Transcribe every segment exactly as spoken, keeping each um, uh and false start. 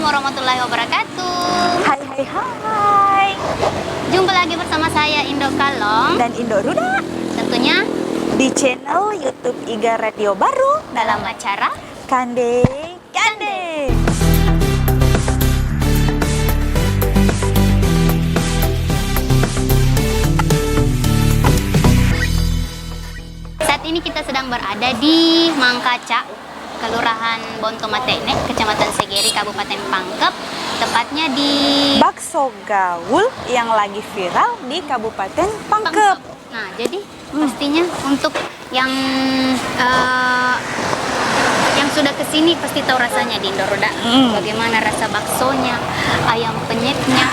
Warahmatullahi wabarakatuh. Hai, hai, hai. Jumpa lagi bersama saya, Indo Kalong. Dan Indo Ruda. Tentunya di channel YouTube Iga Radio Baru dalam acara Kande Kande. Saat ini kita sedang berada di Mangkaca, Kelurahan Bonto Matene, Kecamatan Segeri, Kabupaten Pangkep, tepatnya di Bakso Gaul yang lagi viral di Kabupaten Pangkep. Pangkep. Nah, jadi pastinya untuk yang, eh, yang sudah ke sini pasti tahu rasanya di Indo Ruda. Bagaimana rasa baksonya, ayam penyetnya,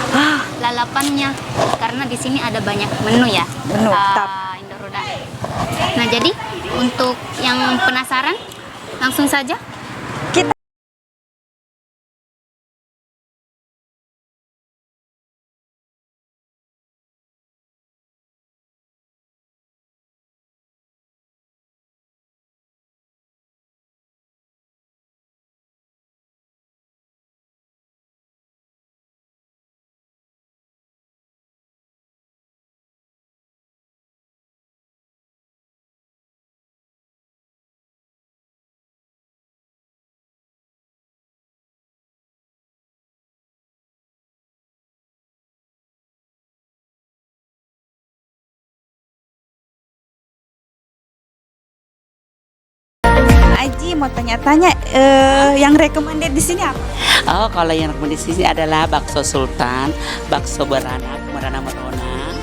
lalapannya. Karena di sini ada banyak menu ya. Menu, eh, tap- Indo Ruda. Nah, jadi untuk yang penasaran, langsung saja. Kita Aji mau tanya-tanya, eh, yang recommended di sini apa? Oh, kalau yang recommended di sini adalah bakso Sultan, bakso beranak, merana merona,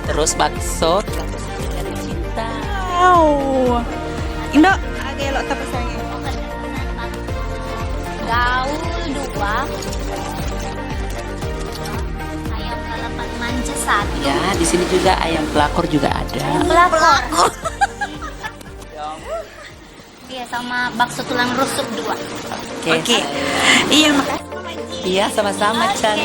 terus bakso tulang rusuk dari cinta. Wow. Indo, aga elo' tapesangnge? Gaul dua, ayam lalapan manja satu. Ya, di sini juga ayam pelakor juga ada. Pelakor. Iya, sama bakso tulang rusuk dua. Oke. Oke. Iya, makasih. Iya, sama-sama, Chan.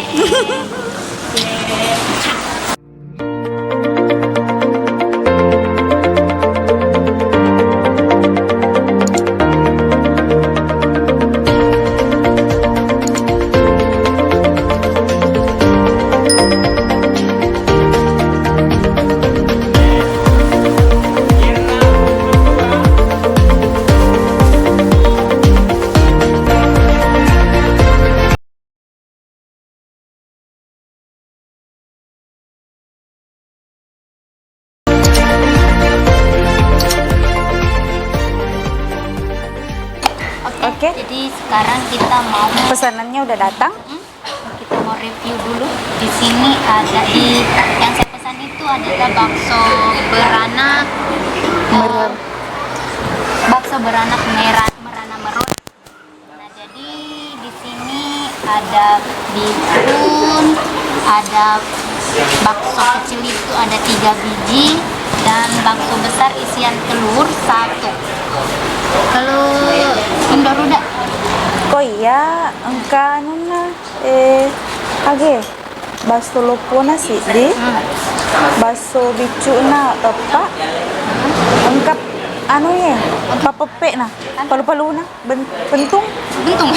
Oke, oke. Jadi sekarang kita mau pesanannya udah datang. Mm-mm. Kita mau review dulu. Di sini ada di, yang saya pesan itu adalah bakso beranak, eh, bakso beranak merah, merana merona. Nah, jadi di sini ada bihun, ada bakso kecil itu ada tiga biji, dan bakso besar isian telur satu. Kalau Indo Ruda? Ko iya, engka anunna, eh, age, bakso loppona siddi, bakso biccu'na eppa, engka anu ye, papeppe'na, palu-paluna. Ben-, pentung? Pentung.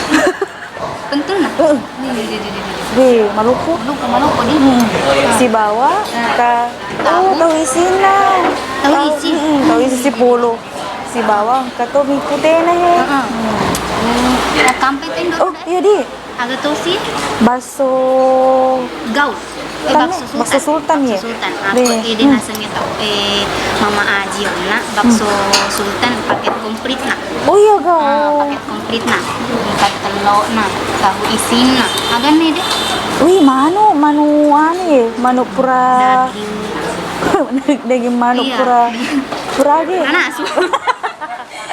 Pentung nah? Heeh. Di, di, di, di, di. Di, maloppo. Maloppo, maloppo, di. Hmm. Sibawa engka, oh, tau isinna. Tau isi? Mm-mm, tau isi sipulung. Sibawa engka to mi putena he. Heeh. Hmm. Hmm. Kampe tu Indo. Oh, iya, di. Aga tosi? Bakso gaul. Eh, bakso Sultan. Bakso Sultan, ya? Bakso Sultan. Aku, eh, dia nasengnya tau, eh, Mama Aji, onna bakso Sultan paket komplit na. Oh iya, ga. Ah, paket komplit na. Engka tello na, tahu isin na. Aga ni deh? Wih, manu, manu anu ya, manu pura. Daging. Daging manu pura. Pura ge. Pura nasu.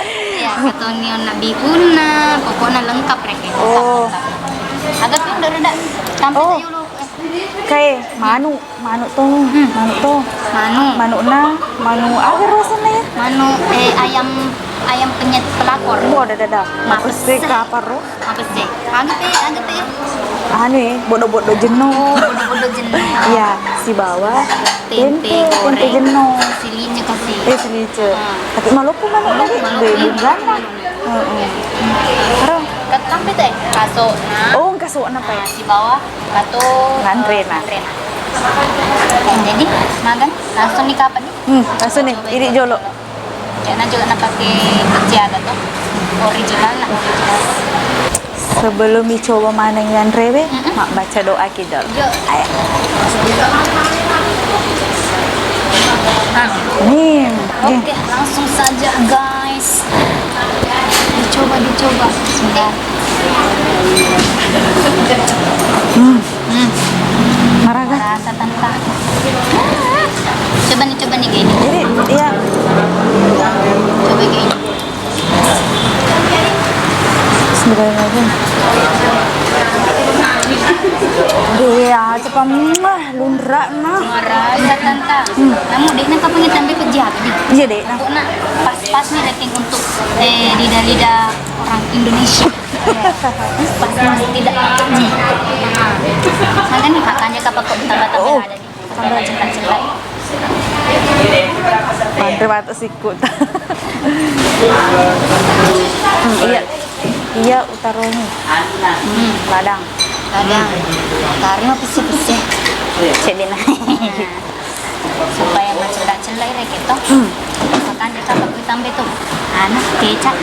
Iya, katoni onna bihunna, pokokna lengkap reke. Oh. Lengkap, lengkap. Aga tu, Indo Ruda? Sampai sayulu. Kae manu, manu to, manu to. Manu. Manukna, manu aga rasana ya? Manu, eh, ayam, ayam penyet pelakor. Wah, ada, ada, ada. Mapesse kaparo. Mapesse. Aga pe, aga pe. Anu ya, bodo-bodo jenno. Oh, bodo-bodo jenno. Iya, sibawa tempe, tempe goreng, tempe jenno. Silice kasi. Eh, silice. Hmm. Tapi maloppo manu lagi, maloppo. Be, bukan. Heeh. Ro. Katampe teh, kasona. Oh, engka Masuk apa ya? Nah, di bawah atau, eh, nganrena. Nganrena. Nah, jadi, magang langsung ni kapang ni? Hmm, langsung ni, ini jolo. Karena juga na pakai kecil ada tuh. Original, nah, original. Sebelum dicoba maneng yang rewe, mm-mm, mak baca doa kita. Yuk. Ayo. Amin. Oke, langsung saja, guys. Dicoba, dicoba. Bismillah. Hmm. Hmm. Maraga? Rasa tentang. Coba nih, coba nih, gini. Jadi, iya. Coba gini. Bismillahirrahmanirrahim. Iya, cepat. Muah, lunra, nah. Rasa tentang. Hmm. Namun, dia nak apa, tambahi pejat, nih. Iya, Dek. Pokoknya pas-pas nih rating untuk, eh, lidah-lidah orang Indonesia. Iya. Pas-pas tidak. Nah. Makanya, makanya kapang kok tambah-tambah. Oh. Ada nih. Tambah. Tambah cepat-cepat. Mantap, batuk sikut. Hmm, iya. Iya, utaroni. Hmm. Ladang. Ladang. Tarima pisi-pisi. Cedina. Supaya macella-cella i rekeng to. Hmm. Makanya kapang ku tambahi tu anu, kecap.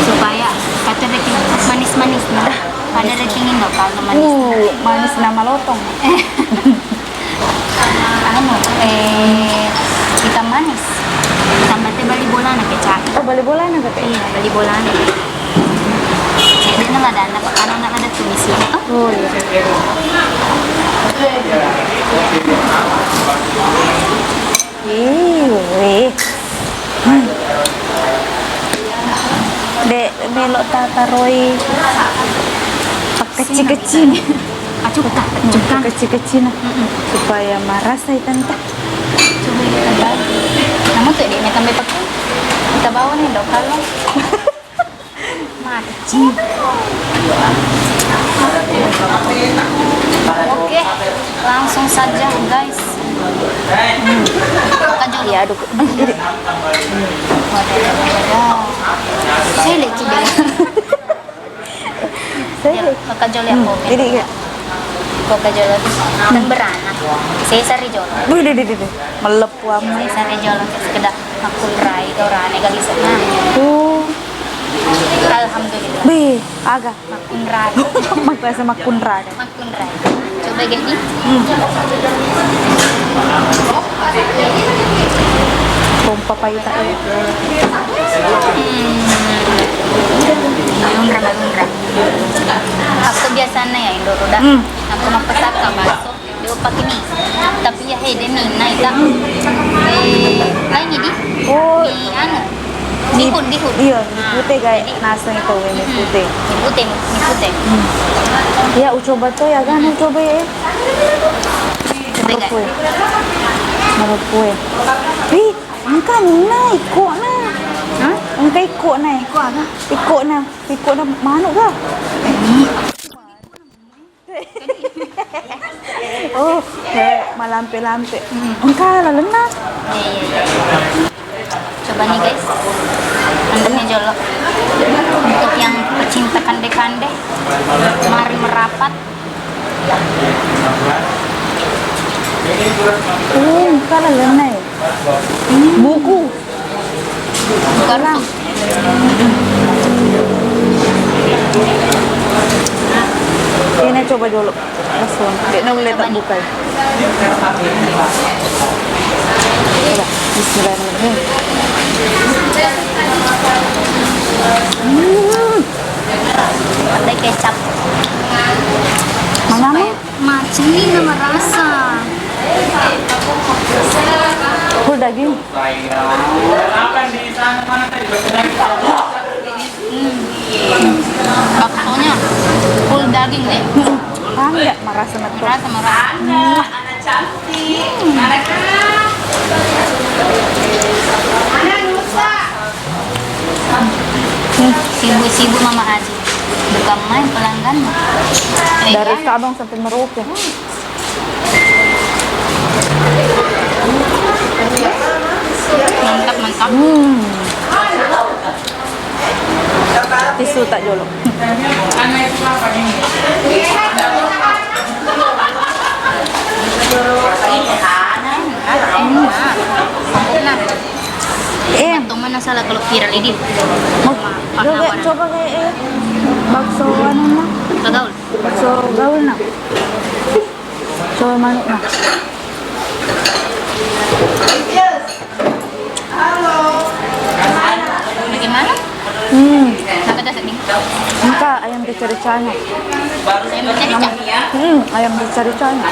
Supaya kata rekeng manis-manis, nah. Pada rekeng Indo kalau manis. Uh, manis na malotong. Anu, eh, hitam manis. Tambah te bali bolana kecap. Oh, bali bolana kecap? Iya, bali bolana. Cedde na ladanna, pakana na ada tumis itu. Oh, iya. Ih, weh. Hmm. Dek, melo tataroi pakecci-kecci. Acukka, acukka. Pakecci-kecci na. Mm-mm. Supaya marasa i tanta. Coba kita bawa. Namun tuh, Dek, tambahi pakai. Kita bawa nih, dok, kalau. Maccing. Oke, langsung saja, guys. Hmm. Kajolo. Iya, aduh. Waduh, waduh, waduh. Saya lihat sih, deh. Saya lihat. Kajolo ya, hmm, oke. Jadi, iya. Ko kajolo. Dan beranak. Saya sari jolo. Wih, deh, deh, deh, deh. Melepuh amat. Saya sari jolo. Sekedar. Makkunrai, gaurane, gak bisa, nah. Oh. Alhamdulillah. Wih, aga. Makkunrai. Mak-, bahasa makkunrai. Makkunrai. Coba gini. Hmm. Pompa paita. Hmm. Malunra, malunra. Aku biasanya ya, Indo Roda. Hmm. Aku mau pesaka, bakso. Dioppaki mi. Tapi iya, he, de' mi naita. Eh, laingi di? Oh. Mi anu. Dihut, dihut. Iya, mi pute, guys. Naseng itu, mi pute. Mi pute, mi pute. Hmm. Iya, ucoba to ya, kan, ucoba ya. Coba, guys. Maroppoi. Maroppoi. Ih, engka na, ikko'na. Hah? Engka ikko'na. Ikko aga? Ikko'na. Ikko'na manuk ga? Oh, kayak malampe-lampe. Hmm. Engka lalenna. Iya, iya, iya. Coba nih, guys. Andengnya jolo. Untuk yang pecinta kande-kande, mari merapat. Oh, engka lalenna ya. Buku. Sekarang. Ini coba dulu. Langsung. Dia nunggu tak buka. Coba. Bismillahirrahmanirrahim. Hmm. Ada kecap. Mana, Ma? Macini nama rasa. Full daging. Hmm. Baksonya full daging, deh. Hmm. Kan ya, marasa metu. Marasa, marasa. Hmm. Hmm. Sibu-sibu Mama Adi. Bukan main pelanggan. Dari Sabang sampai Merauke. Mantap, mantap. Hmm. Tisu tak jolo. Viral ini. Mau coba, coba kayak, eh, bakso anu nah. Bakso gaul. Bakso gaul nah. Coba manuk nah. Bagaimana? Hmm. Kenapa tak sedih? Engka ayam rica-ricanya. Ayam rica-rica? Hmm, ayam rica-ricanya.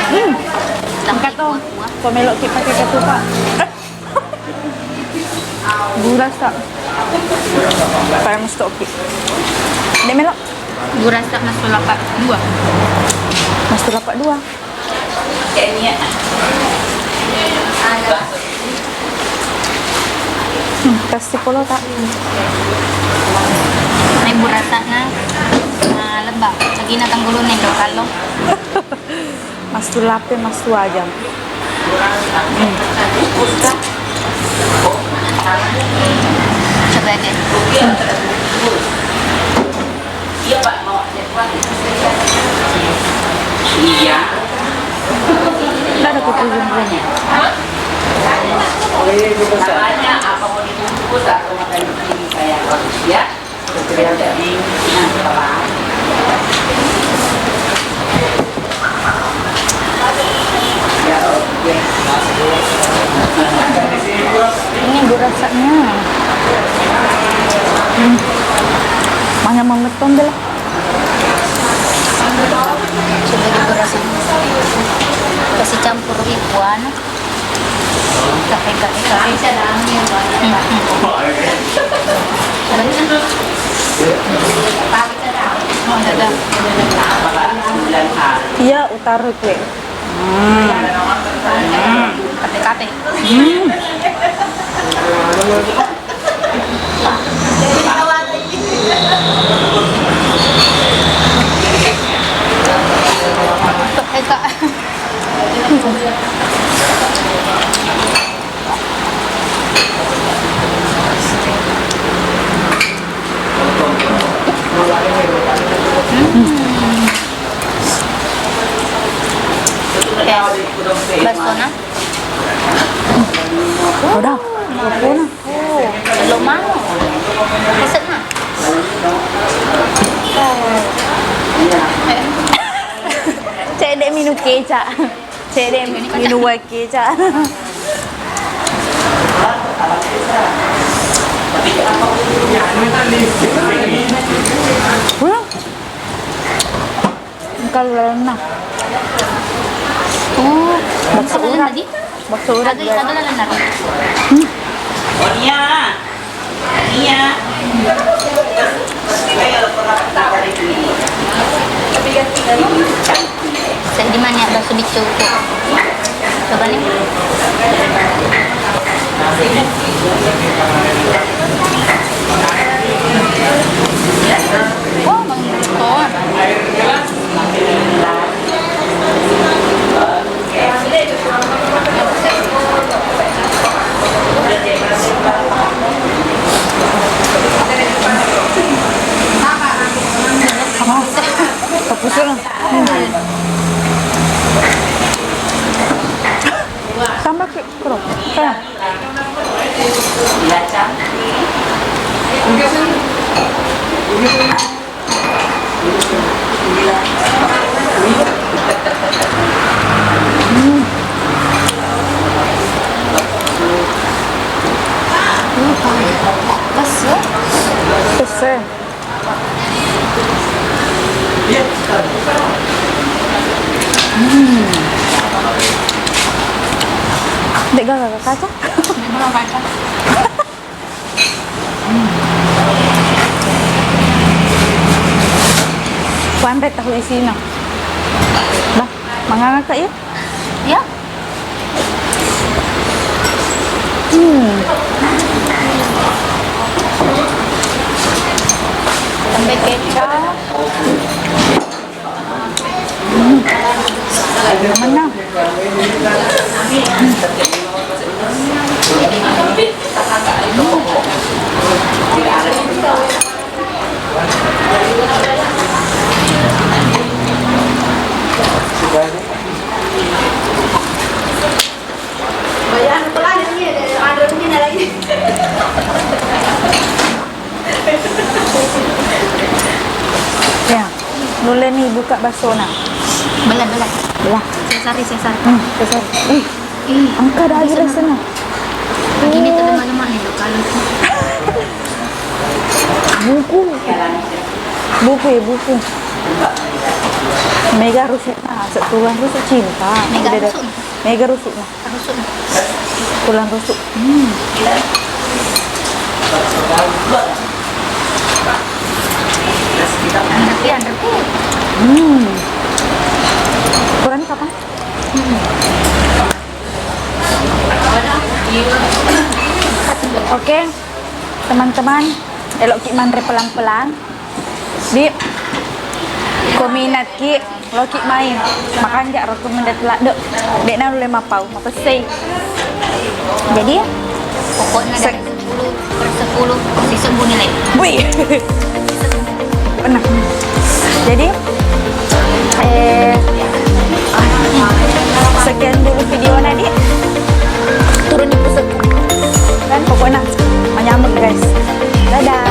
Hmm. Engka to, ko meloki pakai ketupat. Gurasa. Pakai mustoki. Dek melo. Gurasa mas tulapak dua. Mas tulapak dua. Hmm, kasih polo tak? Naik burasana, ah, lebak. Lagi na tanggulun nih, kalau. Massu lape, massu ajang. Hmm. Coba deh. Hmm. Nggak ada kutu jumrohnya. Namanya apa mau dibungkus atau makan di sini, saya harus ya. Ini gurasanya. Hmm. Mana mau ngeton deh lah. Coba di gurasanya. Kasih campur ikan. Kafe, kafe, kafe. Hmm, hmm. Oh, ada, ada. Iya, utara kue. Hmm. Hmm. Kafe, kafe. Hmm. Tuh, Eka. Bakso na. Udah, udah. Oh, belum mau. Pesenna. Cedde minum kecap. Cedde minum wae kecap. Huh? Engka lalenna. Oh, bakso urat tadi? Bakso urat. Ada, ada lalenna. Hmm. Oh, iya. Iya. Seddi mani bakso biccu. Coba nih. Oh, Bang Ridho. Apa? Kapusul. Tambah ke, bro. Sayang. Hmm. Pesse. Pesse. Hmm. Dek gaga kaca? Dek gaga kaca. Kuanre tahu isina. Bah, manganga ka iya? Iya. Hmm. Tambah kecap. Hmm. Mana? Hmm. Ya, nulle ni buka basona. Bela, bela. Bela. Sesar, sesar. Hmm, sesar. Ih, ih, engka dah lagi sana. Ini tuh teman-teman nih, kalau buku. Buku ya, buku. Mega rusuk. Nah, setulang rusuk cinta. Mega rusuk. Mega rusuk. Nah. Rusuk. Tulang rusuk. Hmm. Tapi ada tuh. Hmm. Ukuran kapan? Hmm. Oke, teman-teman, eloki manre pelan-pelan. Di, ko minatki, loki mai. Makanja rekomendasi ladde. De'na nulle mapau, mapessei. Jadi, pokoknya dari sepuluh per sepuluh, disebut nilai. Wih. Pernah. Jadi, eh, sekian dulu video na, di. Turun di pusat. Kan pokoknya manyameng, guys. Dadah.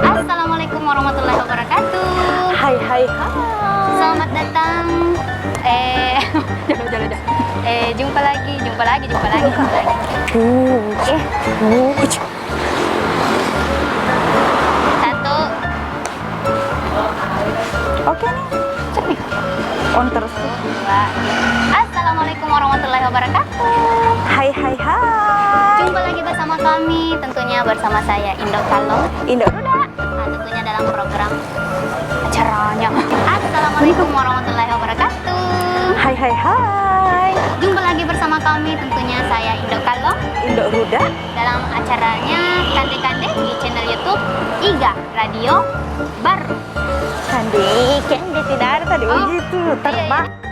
Assalamualaikum warahmatullahi wabarakatuh. Hai, hai, hai. Selamat datang. Eh, jalo, jalo, jalo. Eh, jumpa lagi, jumpa lagi, jumpa lagi, jumpa lagi. Uh, eh, uh. Satu. Oke nih, cek nih. On terus. Dua. Assalamualaikum warahmatullahi wabarakatuh. Hai, hai, hai. Jumpa lagi bersama kami, tentunya bersama saya Indo Kalong. Indo Ruda. Nah, tentunya dalam program acaranya. Assalamualaikum warahmatullahi wabarakatuh. Hai, hai, hai. Jumpa lagi bersama kami, tentunya saya Indo Kalong. Indo Ruda. Dalam acaranya Kande Kande di channel YouTube Iga Radio Baru. Kande Kande, tidak ada tadi. Oh, begitu, iya, terbang. Iya.